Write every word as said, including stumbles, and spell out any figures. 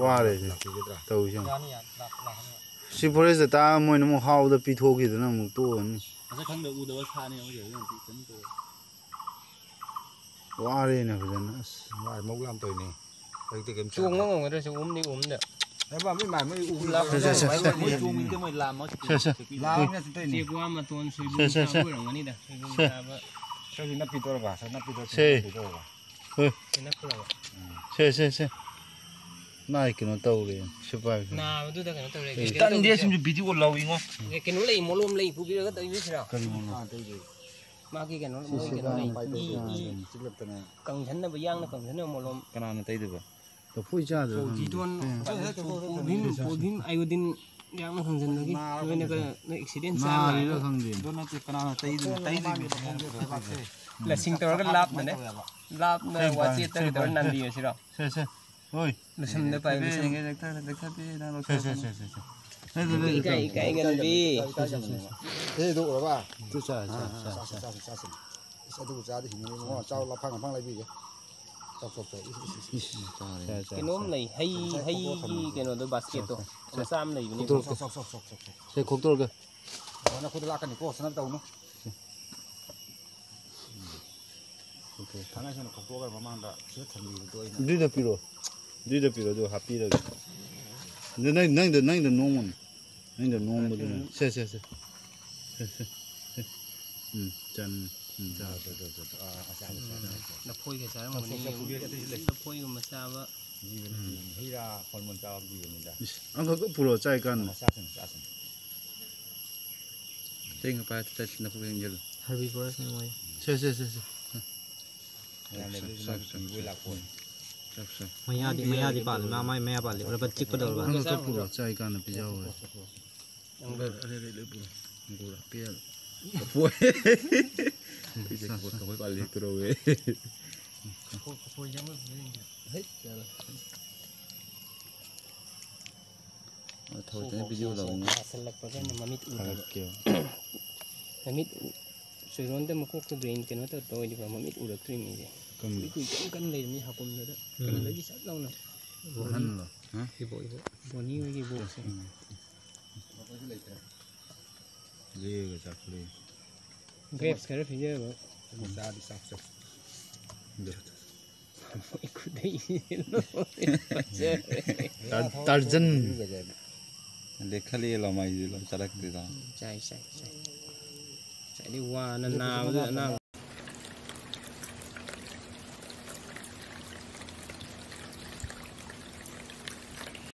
ꯋꯥꯔꯦ ꯁꯤ ꯂꯥꯛꯄꯤꯒꯗ꯭ꯔꯥ? ꯇꯧꯔꯤꯁꯦ ꯌꯦꯡꯉꯣ꯫ ꯌꯥꯅꯤ, ꯌꯥꯅꯤ, ꯂꯥꯛ-, ꯂꯥꯛꯀꯅꯤ꯫ ꯁꯤ ꯐꯣꯔꯦꯁꯇ ꯇꯥ ꯃꯣꯏꯅ ꯑꯃꯨꯛ ꯍꯥꯎꯗ ꯄꯤꯊꯣꯛꯈꯤꯗꯅ ꯑꯃꯨꯛ ꯇꯣꯛꯑꯅꯤ꯫ ꯃꯁꯛ ꯈꯪꯗ ꯎꯗꯕ ꯁꯥꯅꯤ ꯑꯃꯨꯛ ꯌꯦꯡꯉꯨ, ꯌꯦꯡꯉꯨ, ꯀꯩꯅꯣ ꯇꯧꯋꯦ꯫ ꯋꯥꯔꯦꯅꯦ ꯐꯖꯅ꯫ ꯑꯁ꯫ ꯋꯥꯔꯦ, ꯃꯧ ꯂꯥꯝ ꯇꯧꯔꯤꯅꯦ꯫ ꯍꯧꯖꯤꯛꯇꯤ ꯀꯩꯝ ꯆꯣꯡꯕ ꯆꯥꯗ꯭ꯔꯦ꯫ ꯉꯝꯒꯗ꯭ꯔꯁꯨ ꯎꯝꯗꯤ ꯎꯝꯗ꯫ ꯑꯦ, ꯕꯥ, ꯃꯤ ꯃꯥ, ꯃꯣꯏ ꯎ ꯂꯥꯝ ꯁꯦ, ꯁꯦ, ꯁꯦ, ꯁꯦ꯫ ꯃꯣꯏ ꯆꯣꯡꯉꯤꯗ ꯃꯣꯏ ꯂꯥꯝꯃ ꯁꯦ, ꯁꯦ꯫ ꯂꯥꯝꯅ ꯆꯠꯇꯣꯏꯅꯦ꯫ ꯎꯆꯦꯛ ꯋꯥ ꯃꯇꯣꯟ ꯁꯣꯏꯕꯨꯝ ꯁꯦ, ꯁꯦ, ꯁꯦ꯫ ꯆꯥꯕ ꯑꯣꯏꯔꯝꯒꯅꯤꯗ꯫ ꯁꯣꯏꯕꯨꯝ ꯁꯦ꯫ ꯆꯥꯕ꯫ ꯁ꯭ꯋꯥꯏꯁꯤ ꯅꯞꯄꯤꯗꯣꯔꯕ? ꯁ꯭ꯋꯥꯏ ꯅꯞꯄꯤꯗꯣꯔ-, ꯁꯦ꯫ ꯅꯞꯄꯤꯗꯣꯔꯕ? ꯍꯣꯏ꯫ ꯁꯤ ꯅꯞꯄꯨꯔꯕ? ꯁꯦ, ꯁꯦ, ꯁꯦ꯫ ꯃꯥꯏ ꯀꯩꯅꯣ ꯇꯧꯔꯦ꯫ ꯁꯤꯄꯥꯏ꯫ ꯅꯥꯕꯗꯨꯗ ꯀꯩꯅꯣ ꯇꯧꯔꯦ꯫ ꯑꯦ, ꯀꯩꯅꯣ ꯇꯟꯗꯦ, ꯇꯧꯕꯁꯦ꯫ ꯁꯨꯝꯁꯨ ꯚꯤꯗꯤꯑꯣ ꯂꯧꯏꯉꯣ꯫ ꯑꯦ, ꯀꯩꯅꯣ ꯂꯩ, ꯃꯣꯂꯣꯝ ꯂꯩ, ꯄꯨꯕꯤꯔꯒ ꯇꯧꯕꯤꯁꯤꯔꯣ? ꯀꯔꯤ ꯃꯣꯂꯣꯝ? ꯃꯥꯒꯤ ꯀꯩꯅꯣ, ꯁꯤ, ꯃꯣꯏ ꯁꯤ ꯀꯩꯅꯣ ꯂꯩ꯫ ꯀꯅꯥꯅ ꯄꯥꯏꯗꯣꯏꯅꯣ? E, E. ꯆꯤꯛꯂꯛꯇꯅ꯫ ꯀꯪꯁꯟꯅꯕ, ꯌꯥꯡꯅ ꯀꯪꯁꯟꯅꯕ ꯃꯣꯂꯣꯝ꯫ ꯀꯅꯥꯅ ꯇꯩꯗꯣꯏꯕ? ꯂꯐꯣꯏ ꯆꯥꯗ꯭ꯔꯣ ꯅꯪ? ꯄ꯭ꯔꯣꯚꯤꯗꯣꯟ, ꯎꯝ꯫ ꯄ꯭ꯔꯣꯚꯤꯟ, ꯄ꯭ꯔꯣꯚꯤꯟ, ꯑꯥꯏꯑꯣꯗꯤꯟ ꯌꯥꯝꯅ ꯈꯪꯖꯤꯟꯕꯒꯤ ꯅꯣꯏꯅ ꯈꯔ ꯅꯣꯏ ꯑꯦꯛꯁꯤꯗꯦꯟ ꯆꯥ ꯅꯥꯔꯤꯔ ꯃꯥꯜꯂꯦ꯫ ꯈꯪꯗꯦ꯫ ꯑꯗꯨ ꯅꯠꯇꯦ, ꯀꯅꯥꯅ ꯇꯩꯗꯣꯏꯅꯣ? ꯇꯩꯗꯣꯏꯅꯣ꯫ ꯂꯁꯤꯡ ꯇꯧꯔꯒ ꯂꯥꯞꯅꯅꯦ, ꯂꯥꯞꯅ ꯁꯦ, ꯋꯥꯆꯦꯠꯇ ꯁꯦ, ꯀꯩꯗꯧꯔ ꯁꯦ꯫ ꯅꯥꯟꯕꯤꯔꯁꯤꯔꯣ? ꯁꯦ, ꯁꯦ꯫ ꯍꯣꯏ꯫ ꯂꯁꯝꯗ ꯄꯥꯏꯕ ꯁꯦ, ꯁꯝ꯫ ꯁꯦ, ꯁꯦ, ꯁꯦ, ꯁꯦ꯫ ꯁꯦ, ꯁꯦ, ꯁꯦ, ꯁꯦ꯫ ꯁꯦ, ꯁꯦ, ꯁꯦ, ꯁꯦ꯫ ꯏꯀꯥꯏ, ꯏꯀꯥꯏꯒꯟꯕꯤ꯫ ꯁꯦ, ꯁꯦ, ꯁꯦ, ꯁꯦ꯫ ꯁꯦ, ꯁꯦ, ꯁꯦ꯫ ꯆꯥꯁꯤ, ꯆꯥꯁꯤ, ꯆꯥꯁꯤ꯫ ꯏꯁ, ꯑꯗꯨꯕꯨ ꯆꯥꯗꯤ ꯍꯤꯡꯉꯅꯤ ꯏꯕꯨꯡꯉꯣ꯫ ꯆꯥꯎ, ꯂꯐꯥꯡ, ꯂꯐꯥꯡ ꯂꯩꯕꯤꯒꯦ꯫ ꯆꯥꯎ, ꯆꯥꯎ, ꯆꯥꯎ꯫ ꯏꯁ, ꯏꯁ, ꯏꯁ, ꯏꯁ꯫ ꯏꯁ, ꯆꯥꯔꯦ꯫ ꯀꯩꯅꯣꯝ ꯂꯩ, ꯍꯩ, ꯍꯩꯒꯤ ꯀꯩꯅꯣꯗꯣ, ꯕꯥꯁꯀꯦꯠꯇꯣ꯫ ꯆꯥꯎ, ꯆꯥꯎ꯫ ꯃꯆꯥ ꯑꯃ ꯂꯩꯕꯅꯦ꯫ ꯈꯣꯛꯇꯣꯛꯑꯣ꯫ ꯆꯥꯎ, ꯆꯥꯎ, ꯆꯥꯎ, ꯆꯥꯎ, ꯆꯥꯎ꯫ ꯁꯦ, ꯈꯣꯛꯇꯣꯛꯑꯒ꯫ ꯑꯣ, ꯅꯈꯨꯠꯇ ꯂꯥꯛꯀꯅꯤꯀꯣ, ꯁꯅꯥ ꯇꯧꯅꯨ꯫ ꯊꯥꯡꯒꯩ ꯁꯦꯡꯅ ꯈꯣꯛꯇꯣꯛꯑꯒ ꯃꯃꯥꯡꯗ ꯁꯤꯗ ꯊꯝꯕꯤꯕꯗꯣ ꯑꯩꯅ꯫ ꯑꯗꯨꯏꯗ ꯄꯤꯔꯛꯑꯣ꯫ ꯑꯗꯨꯏꯗ ꯄꯤꯔꯛꯑꯣ, ꯑꯗꯨꯒ ꯍꯥꯞꯄꯤꯔꯒꯦ꯫ ꯑꯗꯨ ꯅꯪ, ꯅꯪꯗ, ꯅꯪꯗ ꯅꯣꯡꯃꯅꯤ꯫ ꯅꯪꯗ ꯅꯣꯡꯃꯗꯨꯅ꯫ ꯁꯦ, ꯁꯦ, ꯁꯦ꯫ ꯁꯦ, ꯁꯦ, ꯁꯦ꯫ ꯎꯝ, ꯆꯟ-, ꯎꯝ, ꯆꯥ-, ꯆꯥ-, ꯆꯥ-, ꯆꯥ-, ꯑꯥ, ꯑꯥ, ꯆꯥ-, ꯆꯥ-, ꯆꯥ-, ꯆꯥ-, ꯆꯥ꯫ ꯂꯐꯣꯏꯒ ꯆꯥꯔꯝꯒꯅꯤ꯫ ꯆꯥ-, ꯆꯥ-, ꯆꯥ-, ꯆꯥ-, ꯂꯐꯣꯏꯒꯨꯝꯕ ꯆꯥꯕ꯫ ꯖꯤꯕꯅꯤ, ꯎꯝ꯫ ꯖꯤꯕꯅꯤ꯫ ꯍꯩ ꯔꯥ ꯍꯣꯔꯃꯣꯟ ꯆꯥꯕ ꯖꯤꯕꯅꯤꯗ꯫ ꯏꯁ, ꯑꯃꯈꯛꯇ ꯄꯨꯔꯛꯑꯣ, ꯆꯥꯏ ꯀꯥꯟꯗ꯫ ꯆꯥꯁꯤꯟ, ꯆꯥꯁꯤꯟ꯫ ꯇꯦꯡ ꯄꯥꯏ ꯇꯠꯁꯤꯟꯅ ꯄꯨꯛ ꯌꯦꯡꯖꯜꯂꯨ꯫ Herbivores ꯅꯤ ꯃꯣꯏ꯫ ꯁꯦ, ꯁꯦ, ꯁꯦ, ꯁꯦ꯫ ꯃꯌꯥꯝ ꯂꯩꯕꯗꯨꯁꯨ ꯃꯥꯒꯤ ꯄꯤꯕ ꯂꯥꯛꯄ ꯑꯣꯏꯅ꯫ ꯆꯞ ꯆꯞ꯫ ꯃꯌꯥꯗꯤ, ꯃꯌꯥꯗꯤ ꯄꯥꯜꯂꯤ꯫ ꯃꯥ, ꯃꯥꯏ ꯃꯌꯥ ꯄꯥꯜꯂꯤ꯫ ꯔꯕꯔ ꯆꯤꯛꯄꯗꯧꯔꯕ꯫ ꯑꯃꯈꯛꯇ ꯄꯨꯔꯛꯑꯣ, ꯆꯥꯏ ꯀꯥꯟꯗ ꯄꯤꯖꯍꯧꯔꯦ꯫ ꯑꯔꯩ, ꯑꯔꯩ, ꯂꯣꯏ ꯄꯨꯔꯛꯑꯣ꯫ ꯑꯪꯒꯨꯔ, ꯑꯄꯦꯜ, ꯂꯐꯣꯏ꯫ ꯑꯩꯁꯦ ꯀꯐꯣꯏ ꯄꯥꯜꯂꯤ ꯍꯦꯛꯇꯣꯔꯛꯑꯣꯋꯦ꯫ ꯀꯐꯣꯏ, ꯀꯐꯣꯏꯁꯦ ꯑꯃ ꯌꯦꯡꯒꯦ꯫ ꯍꯩꯠ, ꯌꯥꯔꯣꯏ꯫ ꯊꯧꯔꯤꯛꯇꯅ ꯚꯤꯗꯤꯑꯣ ꯂꯧꯅꯤ꯫ ꯅꯥꯁꯤꯜꯂꯛꯄꯒ ꯑꯩꯅ ꯃꯃꯤꯠ ꯎꯗꯕ꯫ ꯊꯥꯒꯠꯀꯦ꯫ ꯃꯃꯤꯠ ꯎ-, ꯆꯣꯏꯔꯣꯟꯗ ꯃꯀꯣꯛꯇ ꯕ꯭ꯔꯦꯟ ꯀꯩꯅꯣ ꯇꯧ-, ꯇꯧꯔꯤꯕ ꯃꯃꯤꯠ ꯎꯔꯛꯇ꯭ꯔꯤꯅꯤ ꯑꯩꯁꯦ꯫ ꯀꯔꯝꯕ? ꯃꯃꯤꯠ ꯀꯨꯏ ꯀꯟ ꯀꯟ ꯂꯩꯔꯝꯃꯤ ꯍꯥꯀꯨꯝꯗꯨꯗ꯫ ꯎꯝ꯫ ꯀꯩꯅꯣꯗꯒꯤ ꯁꯠ ꯂꯥꯎꯅ꯫ ꯋꯥꯍꯟꯂꯣ? ꯏꯕꯣꯛ, ꯏꯕꯣꯛ꯫ ꯕꯣꯅꯤ ꯍꯣꯏꯒꯤ ꯏꯕꯣꯛꯁꯦ꯫ ꯂꯦꯒ ꯆꯥꯛꯈ꯭ꯔꯦ꯫ Grapes ꯈꯔ ꯄꯤꯖꯕ꯫ ꯃꯆꯥꯗꯤ ꯆꯥꯛ ꯆꯥꯛ꯫ ꯃꯣꯏ ꯈꯨꯗꯩꯁꯦ ꯂꯣꯏ ꯐꯖꯔꯦ꯫ ꯇꯥꯔ-, ꯇꯥꯔꯖꯟ꯫ ꯂꯦꯛꯈꯠꯂꯤ ꯂꯃꯥꯏꯁꯦ ꯂꯣꯏ ꯆꯥꯔꯛꯇꯦꯗ꯫ ꯆꯥꯏ, ꯆꯥꯏ, ꯆꯥꯏ꯫ ꯉꯁꯥꯏꯗꯤ ꯋꯥꯅ ꯅꯥꯕꯗ ꯑꯅꯥꯕ